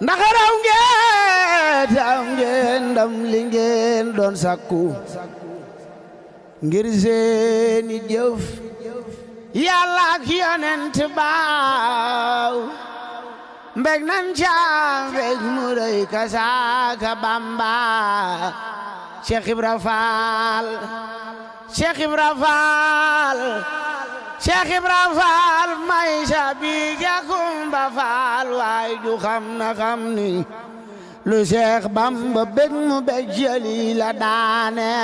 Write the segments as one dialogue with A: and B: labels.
A: ndax raw ngeen ndam li ngeen doon sakku ngir seeni jëf yàlla ak yonent baaw mbég nan ca mbég mu rëy kasaaka Bamba Cheikh Ibra Fall Cheikh Ibra Fall Cheikh Ibra Fall may sa bi Kumba Fall waay ju xam na xam ni lu Cheikh Bamba bég mu bég jëli la daane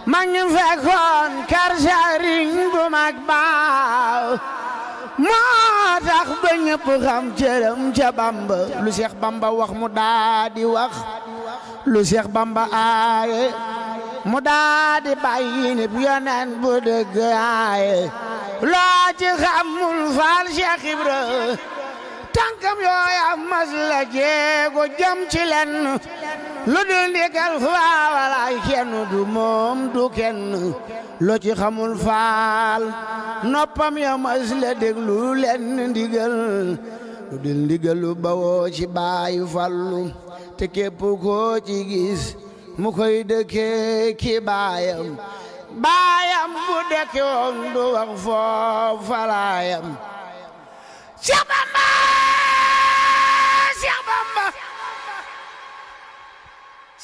A: mag ñu fekkoon kar sëriñ bu mag baaw moo tax ba ñëpp xam cëram ca Bamba lu Cheikh Bamba wax mu daa di wax lu Cheikh Bamba aaye mu daa di bàyyi nit yonent bu dëgg aaye loo ci xamul Faal Cheikh Ibra tànkam yooya mas la jéego jëm ci lenn lu dul ndigal faawalaay kenn du moom du kenn loo ci xamul Faal noppam ya mas la déglu lenn ndigal lu dul ndigal lu bawoo ci baayu Fallu te képp koo ci gis mu koy dëkkee ki baayam bu dëkke woon du wax foofu falaayam Cheikh Bamba Cheikh Bamba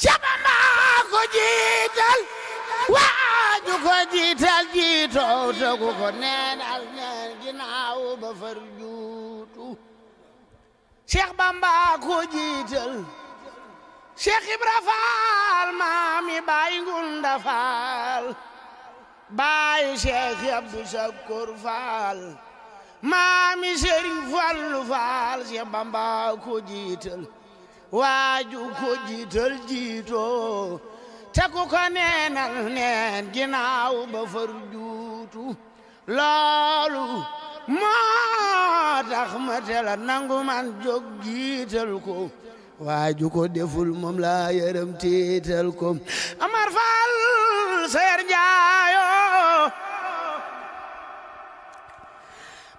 A: Cheikh Bamba ko jiital waaju ko jiital jiitoo te ku ko neenal neen ginnaaw ba far juutu Cheikh Bamba ko jiital Cheikh Ibra Fall maami baay Ngunda Fall baay Cheikh Abdou Sakour Fall maami Serigne Fallu Fall Cheikh Bamba ko jiital waaju ko jiital jiitoo te ku ko neenal neen ginnaaw ba far juutu loolu moo tax ma tela nangu man jóg jiital ko waaju ko deful moom la yërëm tiital ko Amar Fall Seer Njaayo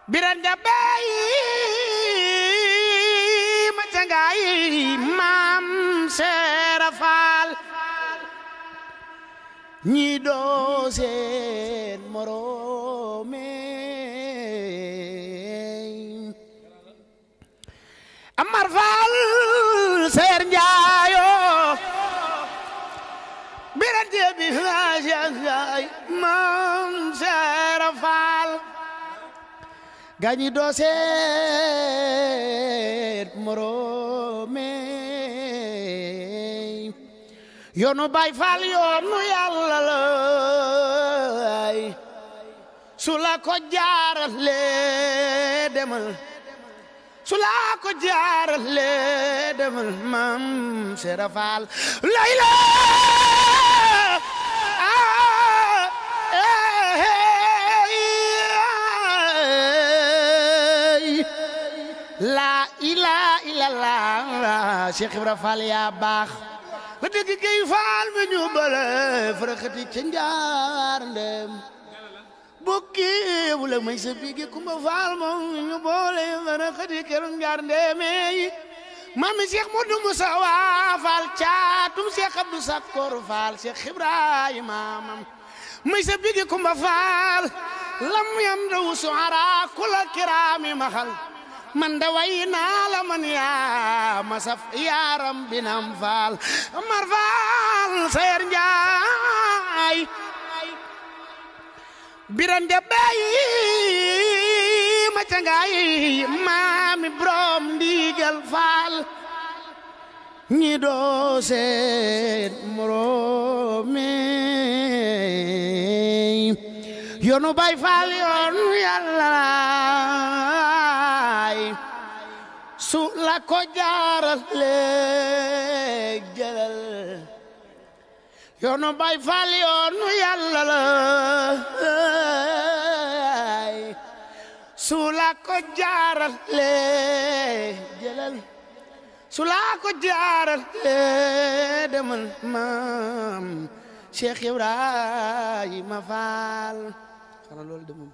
A: biran da beyi ma cangayi maam Seera Fall ñi doo seen moroome Amar Fall Seer Njaayo biran da bi haajay maam Seera Fall gañi doo seet moroome yoonu Baay Faal yoonu Yàlla lay su la ko jaarale demal su la ko jaarale demal Maam Seera Faal layla la ilaha illallah Cheikh Ibra Fall yaa baax ba dëgg gay Fall mi ñu bale faraxati ca njaar ndem bokki wula may sa bigi Kumba Fall moom ñu boole faraxati kër njaar ndeme mami Cheikh Modou Moussa waa Fall caatum Cheikh Abdou Sakour Fall Cheikh Ibrahima mam may sa bigi Kumba Fall lam yam daw suara kula kirami maxal man da way naa la man yaa masaf yaaram binam Faal Amar Faal Seer Njaay biran de bayi ma cangaay maami brom ndigal Faal ñi doo seen moroome yoonu Baay Faal yoonu Yàlla su la ko jaarale jëlal yoonu Baay Faal yoonu Yàlla la su la ko jaarale jëlal su la ko jaarale demal Maam Cheikh Ibrahima Fall xanaa loolu de moom